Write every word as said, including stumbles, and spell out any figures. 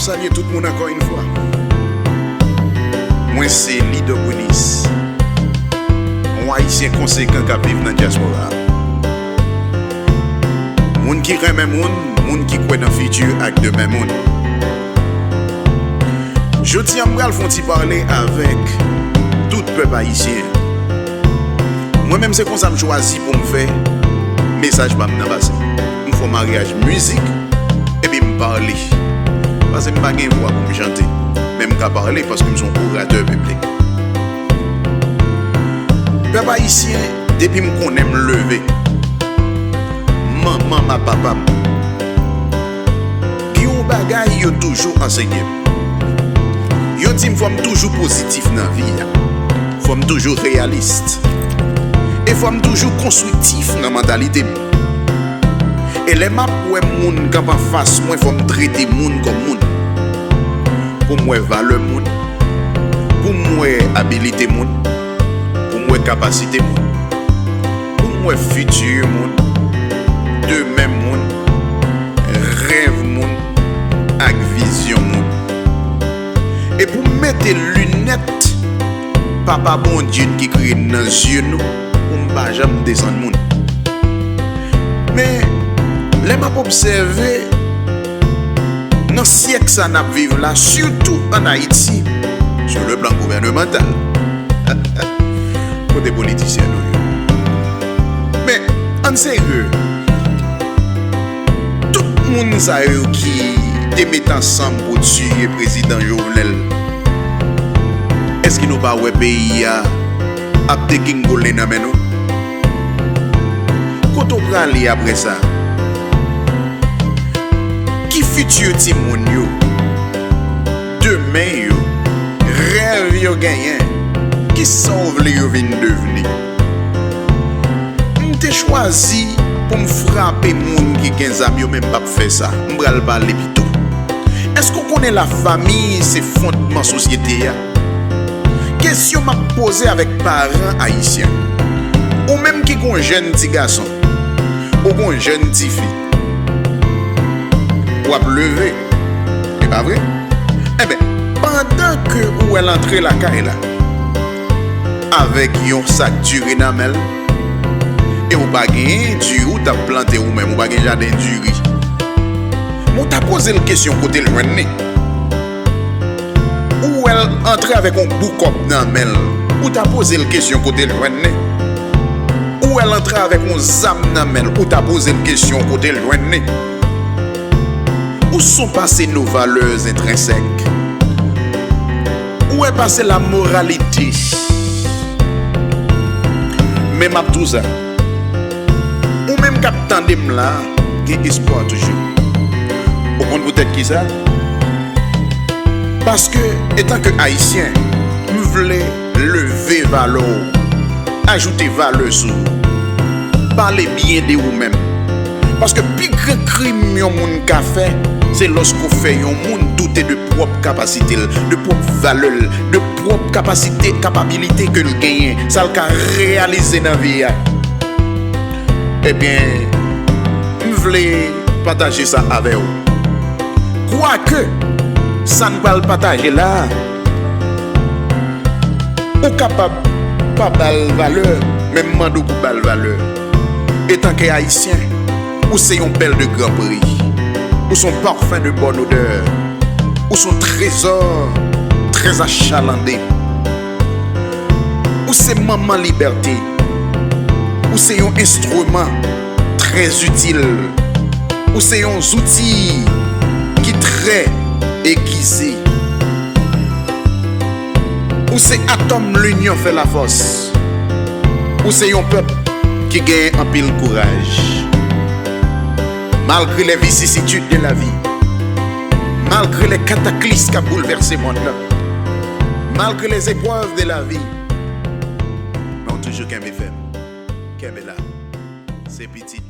Salye tout moun ankò yon fwa. Mwen se Leader Brinis, yon Ayisyen konsekan k ap viv nan dyaspora. Moun ki renmen moun, moun ki kwè nan fiti ak demen moun. Jodi a, m pral fè yon ti pale avèk tout pèp ayisyen. Mwen menm, se konsa m chwazi pou m fè mesaj pa m nan pase. M fè yon maryaj mizik, epi m pale. Paske m pa gen vwa pou m chante, men m ka pale paske m se yon oratè piblik. Pèp ayisyen, depi m konnen m leve, manman m ak papa m, gen yon bagay yo toujou ansenye m. Yo di m fò m toujou pozitif nan vi a, fò m toujou reyalis, e fò m toujou konstriktif nan mantalite m. E lè m ap wè moun k ap anfas mwen, fò m trete moun kòm moun. Pou m wè valè moun, pou m wè abilite moun, pou m wè kapasite moun, pou m wè fiti moun, demen moun, rèv moun, ak vizyon moun. E pou m mete linèt Papa Bondye ki kreye n nan zye nou, pou m pa janm desann moun. Men, lè m ap obsève nan syèk sa n ap viv la, sitou ann Ayiti, sur le plan gouvernemental, kote politisyen nou yo. Men, ann serye, tout moun sa yo ki te met ansanm pou tiye prezidan Jovenel, èske nou pa wè peyi a ap degingole nan men nou? Kote w prale apre sa? Ki fiti timoun yo, demen yo, rèv yo genyen? Kisa w vle yo vin devni? M te chwazi pou m frape moun ki gen zam yo, men m p ap fè sa. M pral pale pito. Èske w konnen lafanmi se fondman sosyete a? Kesyon m ap poze avèk paran ayisyen. Ou menm ki gon jèn ti gason, ou gon jèn ti fi, w ap leve, e pa vre? Enben, pandan ke ou wè l antre lakay la avèk yon sak diri nan men l, e ou pa genyen diri, ou t ap plante ou menm, ou pa gen jaden diri. Men w ta poze l kesyon kote l jwenn li. Ou wè l antre avèk yon boukòp nan men l, ou ta poze l kesyon kote l jwenn li. Ou wè l antre avèk yon zam nan men l, ou ta poze l kesyon kote l jwenn li. Où sont passées nos valeurs intrinsèques? Où est passée la moralité? Men m ap di w sa, ou menm k ap tande m la, gen espwa toujou. Ou konn poutèt kisa? Paske, etanke Ayisyen, m vle leve valè w, ajoute valè sou ou, pale byen de ou menm. Paske pi gran krim yon moun ka fè, se lòske w fè yon moun doute de pwòp kapasite l, de pwòp valè l, de pwòp kapasite, kapabilite ke l genyen, sa l ka reyalize nan vi a. Ebyen, m vle pataje sa avè w. Kwake, sa n pral pataje la a, ou kapab pa ba l valè, men m mande w pou ba l valè. Etanke Ayisyen, ou se yon pèl de gran pri. Ou se yon parfum de bonne odeur. Ou se yon trezò trè achalandé. Ou se manman libète. Ou se yon enstriman trè itil. Ou se yon zouti ki trè ekize. Ou se atòm linyon fè lafòs. Ou se yon pèp ki genyen anpil kouraj. Malgre les vicissitudes de la vie, malgre les cataclysmes k ap boulvèse mond nan, malgre les épreuves de la vie, men w toujou kenbe fèm. Kenbe la. Se pitit